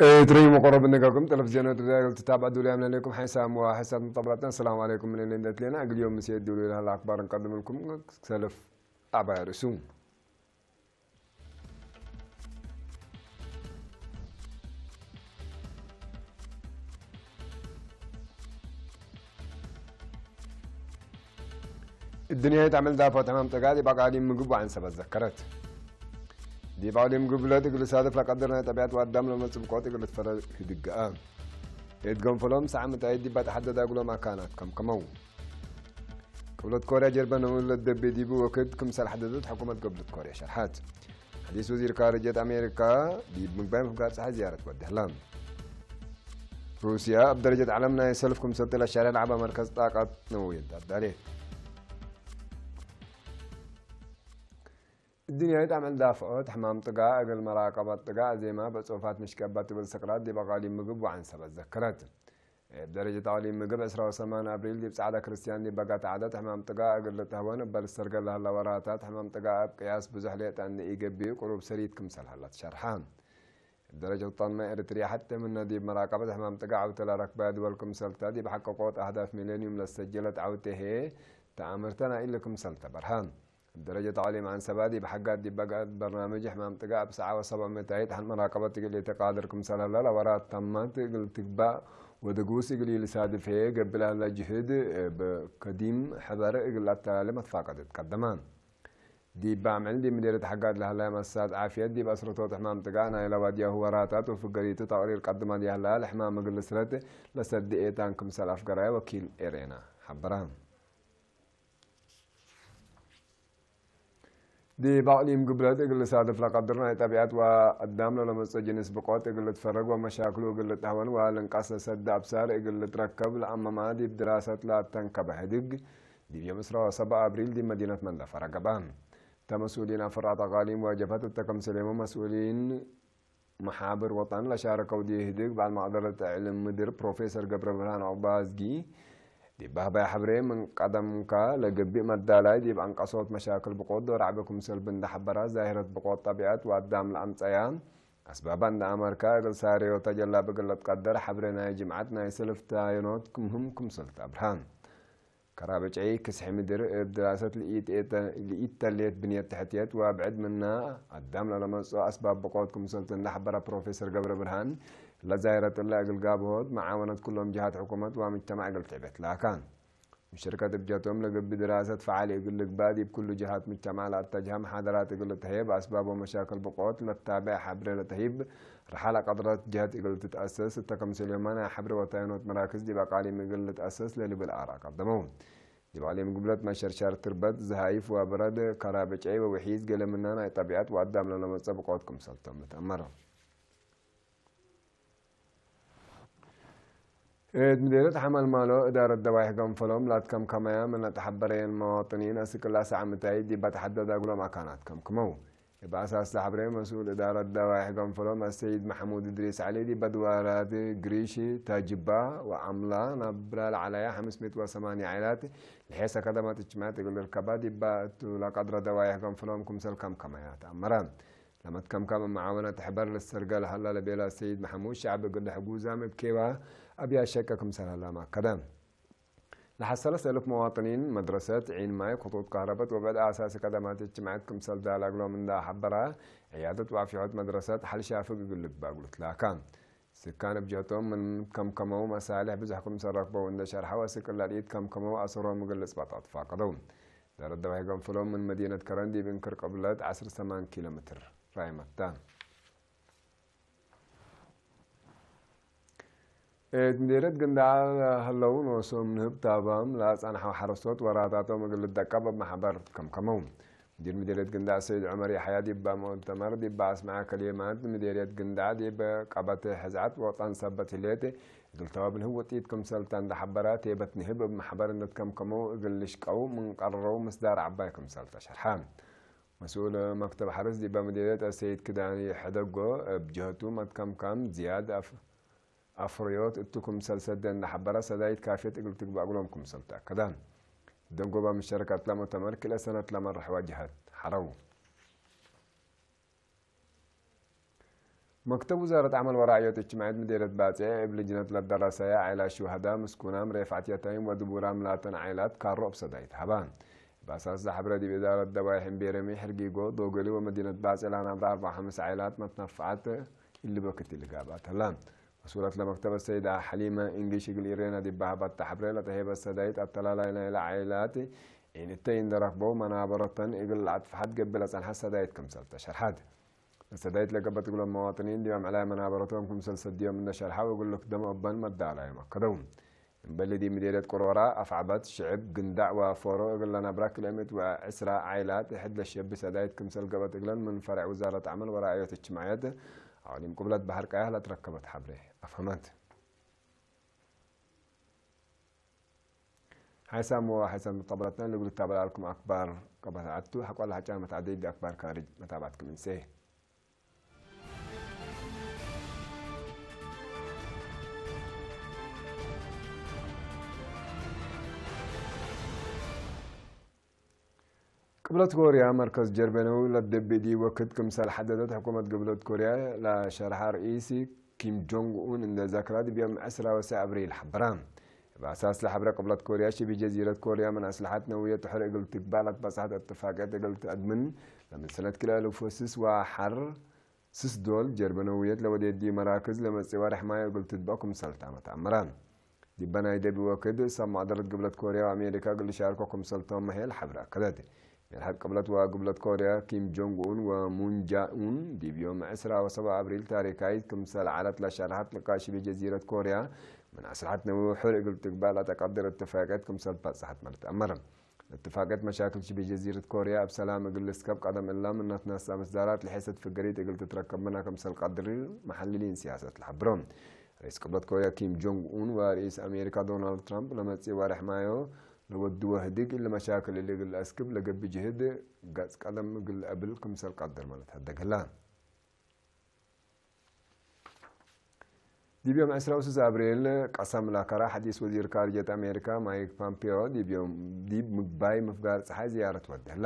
እትርእይዎ መቐረብ ነጋኩም ጠለፍ ዜና ድዛግል ትታብዕ ዱልያ ምለለይኩም ሓይሳም ወሓይሳም ተብራትና። ሰላም ዓለይኩም ምለለይ እንደትሌና። እግልዮም ምስ የድሉ ይልሃል ኣክባር እንቀድምልኩም ሰለፍ ኣባይ ርእሱ። الدنيا يتعمل دافع تمام تقالي بقالي مقبو عن سبب ذكرت. دي بقالي مقبلة تقل صادف لقدر ناي طبيعة وقدام لما تبقوا تقل تفرد هدقاء. يتقن فلوم ساعة متأيد دي بتحدد أقول ما كانت كم كمو. قبلت كوريا جربنا ولا الدب دي بو وكد كم سال حددت حكومة قبلت كوريا شرحات. حديث وزير خارجية أمريكا دي مقبان في قارس زيارة ودهلان. روسيا بدرجة عالم ناي سلف كم سلطة لشارع العبا مركز طاقة نووية دار داري. الدنيا يتعمل دافعه تحمام طقا أقل مراقبة طقا زي ما بتصوفات مشكبات بالسقرات دي بقالي مقب وعن سبب ذكرت. بدرجة تعليم مقب عشرة وثمان أبريل دي بسعادة كريستيان دي بقى تعادة تحمام طقا أقل لتهوان بل السرقة لها لوراتا تحمام طقا أب قياس بزحلية أن إيقبي قروب سريت كمسل هلا تشرحان. بدرجة الطنمة إريتريا حتى من دي مراقبة حمام تقع وتلا ركبة دول كمسلتا دي بحققوت أهداف ميلينيوم لسجلت عوته تأمرتنا إلا كمسلتا برهان. بدرجة تعليم عن سبادي بحقات دي بقى برنامج حمام تقع بساعة وسبع متايت عن مراقبة تقل يتقادر كمسلة لا ورات تمت قل تقبع ودقوس قل يلسادف هي قبل هلا جهد بقديم حبر قل أتالي متفاقدت قدمان. ዲብ ባዕምል ዲብ ምዴርት ሓጋድ ለህላ መሳት ዓፍየት ዲብ ኣስረቶት ሕማም ጥጋ ናይ ለዋድያ ሁወራታት ወፍገሪቱ ተቕሪር ቀድማ ዲያህላ ለሕማም እግል ስረት ለሰድ ኤታን ክምሰል ኣፍገራይ ወኪል ኤሬና ሓበራ። ዲብ ኣቕሊም ግብለት እግል ሳድፍ ለቀድር ናይ ጠቢዓት ወኣዳም ለለመጾ ጅንስ ብቆት እግል ልትፈረግ ወመሻክሉ እግል ልትሃወን ወልንቃስ ለሰድ ኣብሳር እግል ልትረከብ ለኣመማ ዲብ ድራሰት ለኣተንከበ ሕድግ ዲብ ዮም ዕስራ ወሰብዓ ኣብሪል ዲብ መዲነት መንደፈራ ገብአ። እተ መስኡሊን ኣፈራት ኣቃሊም ወጀብሀት እተ ከምሰሌሞ መስኡሊን መሓብር ወጠን ለሻረከው ዲህድግ በዓል መቅደረት ዕልም ምድር ፕሮፌሰር ገብረ ብርሃን ዑቅባዝጊ ዲብ ባህባይ ሕብሬ ምን ቀደምካ ለገብእ መዳላይ ዲብ አንቀሶት መሻክል ብቆት ዶር ዓቢ ክምሰል ብንዳሕበራ ዛሂረት ብቆት ጠቢዐት ወአዳም ለአምጸያ አስባባ እንዳ አመርካ እግል ሳሬዮ ተጀላብ እግል ለትቀደር ሕብሬ ናይ ጅምዓት ናይ ሰልፍታዮኖት ክምህም ክምሰል ተአብርሃ። ከራበጨይ ክስሒ ምድር እብ ድራሰት ልኢተሌት ብንየት ትሕትየት ወብዕድ ምና ኣዳም ለለመጽኦ ኣስባብ ብቆት ክምሰልቱ እንዳሕበረ ፕሮፌሰር ገብረ ብርሃን ለዛይረጥላ እግል ጋብሆት መዓወነት ኩሎም ጅሃት ሕኩመት ወምጅተማዕ እግል ትዕበት ላካ። ምሽርከት እብ ጀቶም ለግቢ ድራሰት ፈዓል እግል ልግባእ ዲብ ኩሉ ጅሃት ምጅተማዕ ለኣተጅሃ መሓደራት እግል ልትሀየብ ኣስባብ ወመሻክል ብቆት ለታብዕ ሓብሬ ለተሂብ ርሓ ለቀድረት ጀህት እግል ትትአሰስ እተ ከምሰል ዮማ ናይ ሓብሬ ወታይኖት መራክዝ ዲብ ኣቃሊም እግል ልትአሰስ ለልብል አራ ቀደመው። ዲብ ዕሊም ግብለት መሸርሻር ትርበት ዝሃይፍ ወበረድ ከራበጨይ ወውሒዝ ገለ ምና ናይ ጠቢዐት ወአዳም ለለመጸ ብቆት ክምሰልቶም ልትአመር። እት ምዴርየት ሐመልማሎ እዳረት ደዋይሕ ገንፈሎም ላትከምከመያ ምን ለተሐበረየን መዋጥኒን አስክላ ሳዕ ምታይ ዲባ ተሐደድ አግሎም አካናት ከምክመው። እብ አሳስ ለሐብሬ መስኡል እዳረት ደዋይሕ ገንፈሎም አሰይድ መሐሙድ እድሪስ ዐሊ ዲባ ድዋራት ግሪሽ ታጅባ ወአምላ ናብራ ለዐላያ ሐምስ ሚእት ወሰማንያ ዐይላት ለሔሰ ከደማት እጅትማዕያት እግል ልርከባ ዲባ እቱ ለቀድረ ደዋይሕ ገንፈሎም ክምሰል ከምከመያ ተአመረ። ለመትከምከም መዓወነት ሕበር ልሰርገ ለሀላ ለቤላ ሰይድ መሐሙድ ሸዕብ እግል ሕጉዛም እብ ኬባ አብያ ሸቀ ክምሰል ሀላ ማከደ። ለሐሰለሰ እልፍ መዋጥኒን መድረሰት ዒን ማይ፣ ክጡጥ ካህረበት ወብዕድ አሳሲ ከደማት እጅትማዕያት ክምሰል ዳላግሎም እንዳ ሐበራ፣ ዕያደት ወአፍዮሐት መድረሰት ሐል ሻፍግ እግል ልግባእ እግሉ ትላካ። ስካን እብ ጀህቶም ምን ከምከመው መሳልሕ ብዞሕ ክምሰል ረክበው እንደ ሸርሐው፣ አስክ እላ ለኢትከምከመው አሰሮም እግል ልጽባጣ ትፋቀደው። ዳረት ደዋሂ ገንፍሎም ምን መዲነት ከረን ዲብ እንክር ቅብለት ዐስር ሰማን ኪሎ ሜትር ራይመታ። እት ምዴርየት ግንዳዕ ሀለው ኖሶም ንህብ ታባም ለአጻንሐው ሐረስቶት ወራታቶም እግል ልደቀብ እብ መሕበር ከምከመው። ሙዲር ምዴርየት ግንዳዕ ሰይድ ዑመር የሕያ ዲባ ሙእተመር ዲባ አስመዐ ከሌማት፣ ምዴርየት ግንዳዕ ዲብ ቀበት ሕዝዐት ወጠን ሰበት ህሌት እግል ተዋብ ንህብ ውጢት ክምሰልታ እንዳ ሐበራ፣ ቴበት ንህብ እብ መሕበር እንድትከምከመው እግል ልሽቀው ምን ቀረረው ምስዳር ዐባይ ክምሰልታ ሸርሐ። መስኡል መክተብ ሐርስ ዲባ ምዴርየት አሰይድ ክዳኒ ሕደጎ እብ ጀህቱ መትከምከም ዝያድ አፍ-፣ አፍርዮት እቱ ክምሰል ሰደ እንዳ ሐበራ ሰዳይት ካፍየት እግል ትግባእ እግሎም ክምሰል ተአከዳ። ደንጎባ ምሸረከት ለሙእተመር ክልኤ ሰነት ለመርሐዋ ጀሀት ሐረው። መክተብ ውዛረት ዓመል ወራዕዮት እጅትማዕየት ምዴረት ባጽዕ እብ ልጅነት ለደረሰያ ዓይላት ሽሃዳ ምስኩናም ሬፍዓት የታይም ወድቡራም ላተን ዓይላት ካሮ እብ ሰዳይት ሃባ። ባሳስ ዛሕብረ ዲብ እዳረት ደባይሕ እምቤረሚ ሕርጊጎ ዶገሊ ወመዲነት ባጽዕ ላናብራ ኣርባ ሓምስ ዓይላት መትነፍዓት ኢልበክት ኢልጋባ ተላ። መስኡለት ለመክተብ ሰይዳ ሓሊመ እንግሊሽ እግል ኢሬና ዲባሃባት ተሓብረ ለተሄበ ሰዳይት ኣተላላይ ናይለ ዓይላት ኢንተይ እንደረክበው መናበረተን እግል ኣጥፍሓት ገብል ኣጸንሓት ሰዳይት ክምሰል ተሸርሓት። ሰዳይት ለገበት እግሎም መዋጥኒን ዲዮም ዕላይ መናበረቶም ክምሰል ሰድዮም እንደሸርሓው እግል ልክደም ኦበን መዳላዮም ኣከደው። እምበሊ ዲ ምዴርየት ቁሮራ ኣፍዓበት ሽዕብ ግንዳዕ ወፎሮ እግል ለነብራ ክልኤ ምእት ወዕስራ ዓይላት ሕድ ለሸቢ ሰዳይት ክምሰል ገበት እግለን ምን ፈረዕ ውዛረት ዓመል ወራእዮት እጅትማዕየት ኣቅሊም ቅብለት ባሕር ቀያህ ለትረከበት ሓብሬ ኣፍሀመት። ሓይሳም ወሓይሳም ተጠበለትና ልግሉ ታበላልኩም ኣክባር ቀበታዓቱ ሓቋላ ሓጫ መታዓደይ ዲ ኣክባር ካርጅ መታባትኩም እንሴ። ቅብለት ኮርያ መርከዝ ጀርበነዊ ለደብዲ ወክድ ክምሰል ሓደደት ሕኩመት ቅብለት ኮርያ ለሸርሓ ርኢሲ ኪም ጆንግ ኡን እንደ ዘክራ ድብዮም ዕስራ ወሰ ኣብሪል ሓበራ። እብ ኣሳስ ለሐብረ ቅብለት ኮርያ ሽቢ ጀዚረት ኮርያ ምን ኣስልሓት ነውየት ሕር እግል ትግባእ ለትበጽሐት እትፋቅየት እግል ትአድምን ለምን ሰነት ክልኤ ልፎስስ ወሓር ስስ ዶል ጀርበነውየት ለወዴት ዲ መራክዝ ለመጽእ ወርሕ ማዮ እግል ትድበእ ክምሰልታ መተአመራ። ዲበ ናይ ደቢ ወክድ ሰብ ማዕደረት ግብለት ኮርያ ወአሜሪካ እግል ሻርኮ ክምሰልቶም መሄል ሐብረ አከደት። ሜልሐት ቅብለት ወግብለት ኮርያ ኪም ጆንግ ኡን ወሙን ጃ ኡን ዲብ ዮም ዕስራ ወሰባ አብሪል ታሪካይት ክምሰል ዓለት ለሻርሐት ልቃ ሽቢ ጀዚረት ኮርያ ምን አስልሐት ነዊ ሕር እግል ትግባእ ለተቀድር እትፋቅየት ክምሰል በጽሐት መልትአመር። እትፋቅየት መሻክል ሽቢ ጀዚረት ኮርያ እብ ሰላም እግል ልስከብ ቀደም እላ ምናት ናሳ ምስዳራት ለሐሰት ፍገሪት እግል ትትረከብ ምና ክምሰል ቀድር መሐልሊን ሲያሰት ለሐብሮ። ርኢስ ቅብለት ኮርያ ኪም ጆንግ ኡን ወርኢስ አሜሪካ ዶናልድ ትራምፕ ለመጽእ ወርሕ ማዮ ለወድወ ህድግ እሊ መሻክል እሊ እግል ለአስክብ ለገብእ ጅህድ ገጽ ቀደም እግል ለአብል ክምሰል ቀድር ማለት ሀደግ ህላ። ዲብ ዮም ዕስራ ወስስ አብሪል ቀሰም ለከራ ሐዲስ ወዚር ካርጀት አሜሪካ ማይክ ፖምፔዮ ዲብ ዮም ዲብ ምግባይ ምፍጋር ጸሓይ ዝያረት ወደ ህላ።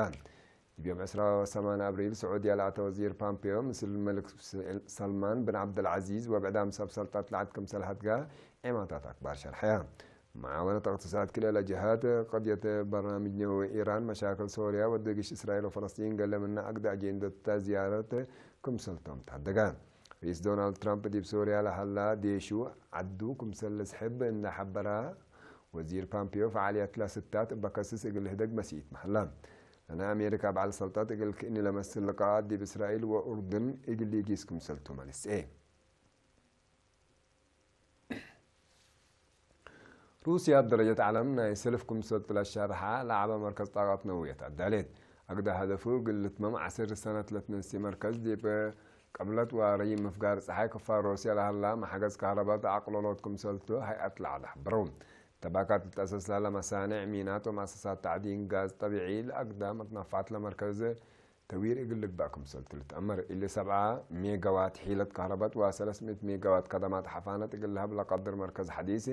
ዲብ ዮም ዕስራ ወሰማን አብሪል ስዑድያ ለአተ ወዚር ፖምፔዮ ምስል መልክ ሰልማን ብን ዓብደልዓዚዝ ወብዕዳም ሰብ ሰልጣት ለዓት ክምሰል ሀድጋ ዒማታት አክባር ሸርሐያ። መዓወነት እቅትሳድ ክልኤ ለጀሃት፣ ቀድየት በርናምጅ ነወዊ ኢራን፣ መሻክል ሶርያ ወደግሽ እስራኤል ወፈለስጢን ገለ ምና አግደ አጀንደታ ዝያረት ክምሰልቶም ተሐደጋ። ርኢስ ዶናልድ ትራምፕ ዲብ ሶርያ ለሀላ ዴሹ ዓዱ ክምሰል ልስሕብ እንደ ሐበራ፣ ወዚር ፓምፒዮ ፈዓልያት ለስታት እበ ከስስ እግል ህደግ መሲኢት መሐላ። ለናይ አሜሪካ በዓል ሰልጣት እግል ክእኒ ለመስል ልቃ ዲብ እስራኤል ወኡርድን እግል ሊጊስ ክምሰልቱ መልስኤ። ሩስያ ኣብ ደረጀት ዓለም ናይ ሰልፍ ክምሰልት ለሻርሓ ለዓበ መርከዝ ጣቃት ነውየት ኣዳሌት። ኣግደ ሀደፉ እግል ልትመም ዓሰርተ ሰነት ለትነሲ መርከዝ ዲብ ቅብለት ወረይ ምፍጋር ጸሓይ ክፋል ሩስያ ለሀላ መሓገዝ ካህረባት ኣቅለሎት ክምሰልቱ ሃይኣት ለዓለ ሐበረው። ተባካት ልትአሰስ ለሀላ መሳንዕ ሚናት ወመአሰሳት ታዕዲን ጋዝ ጠቢዒ ለአግዳ መትነፋት ለመርከዝ ተዊር እግል ልግባእ ክምሰልቱ ልትአመር። እሊ ሰብዓ ሜጋዋት ሒለት ካህረበት ወሰለስ ምእት ሜጋዋት ከደማት ሐፋነት እግል ለሀብ ለቀድር መርከዝ ሐዲስ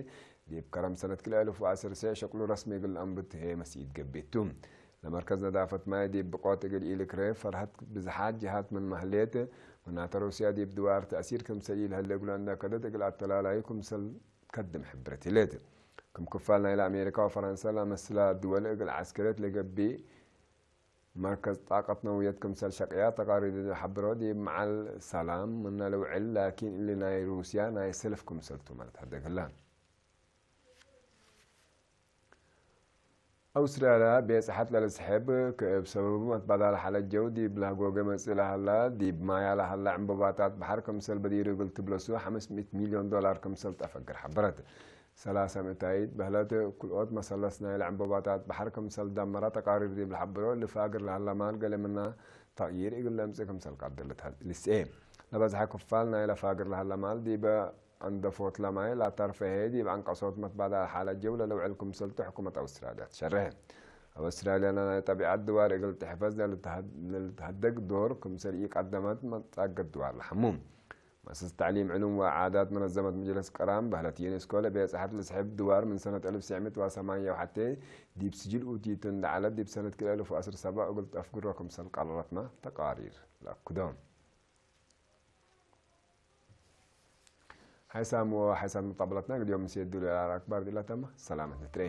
ዲብ ከረም ሰነት ክልኤ እልፍ ወዐስር ሸቅሉ ረስሚ እግል ለአንብት ህዬ መስኢት ገብእ ቱ። ለመርከዝ ነዳፈት ማይ ዲብ ብቆት እግል ኢልክሬ ፈርሀት ብዝሓት ጀሃት ምን ማህሌት ምናተ ሩስያ ዲብ ድዋር ተእሲር ክምሰል ኢልሀለ እግሉ አንዳከደት እግል አተላላዩ ክምሰል ከድም ሕብረት ሂሌት። ክም ክፋል ናይለ አሜሪካ ወፈረንሳ ለመስላ ድወል እግል ዐስከርየት ለገብእ መርከዝ ጣቀት ነውየት ክምሰል ሸቅያ ተቃሪሩ ዝሐብሮ ዲብ መዓል ሰላም ምነ ልውዕል ላኪን እሊ ናይ ሩስያ ናይ ሰልፍ ክምሰልቱ ማለት ሀደግ ህላ። አውስትራልያ ቤጽሐት ለልስሕብ ክእብ ሰበቡ መትባዳል ሐለጀው ዲብ ለህጎገ መጽእ ለሀላ ዲብ ማያ ለሀላ ዕንበባታት በሐር ክምሰል በዲሩ እግል ትብለሱ ሐምስ ምእት ሚልዮን ዶላር ክምሰል ጠፈግር ሐበረት። ሰላሳ ምእታይት በህለት ክልኦት መሰለስ ናይለ ዕንበባታት በሐር ክምሰል ደመራ ተቃሪር ዲብ ለሐብሮ፣ ልፋግር ለሀለ ማል ገሌ ምና ተቅይር እግል ለምጽእ ክምሰል ቀድር ልስኤ። ለበዝሐ ክፋል ናይለ ፋግር ለሀለ ማል ዲበ አንደፎት ለማይ ለአተርፈሄ ዲብ አንቀሶት መትባዳል ሐለ ጀው ለልውዕል ክምሰልቱ ሕኩመት አውስትራልያ ትሸርሐ። አውስትራልያ ለናይ ጠቢዐት ድዋር እግል ትሕፈዝ ለልትሀደግ ዶር ክምሰል ኢቀደመት መጻገት ድዋር ለሐሙ። መሰስ ተዕሊም ዕሉም ወዓዳት መነዘመት መጅለስ ቅራም በህለት ዩኔስኮ ለቤጽሐት ልስሕብ ድዋር ምን ሰነት እልፍ ትስዕ ምእት ወሰማንያ ወሐቴ ዲብ ስጅል ኡቲቱ እንደዓለት ዲብ ሰነት ክልኤ እልፍ ወዐስር ሰባ እግል ተፍግሮ ክምሰል ቀረረትማ ተቃሪር ለአክዶ። ሓይሳም ወሓይሳም መጣበላትና ግዲዮም ምስ የድሉ ኣክባር ዲላተማ ሰላመት ንትሬ።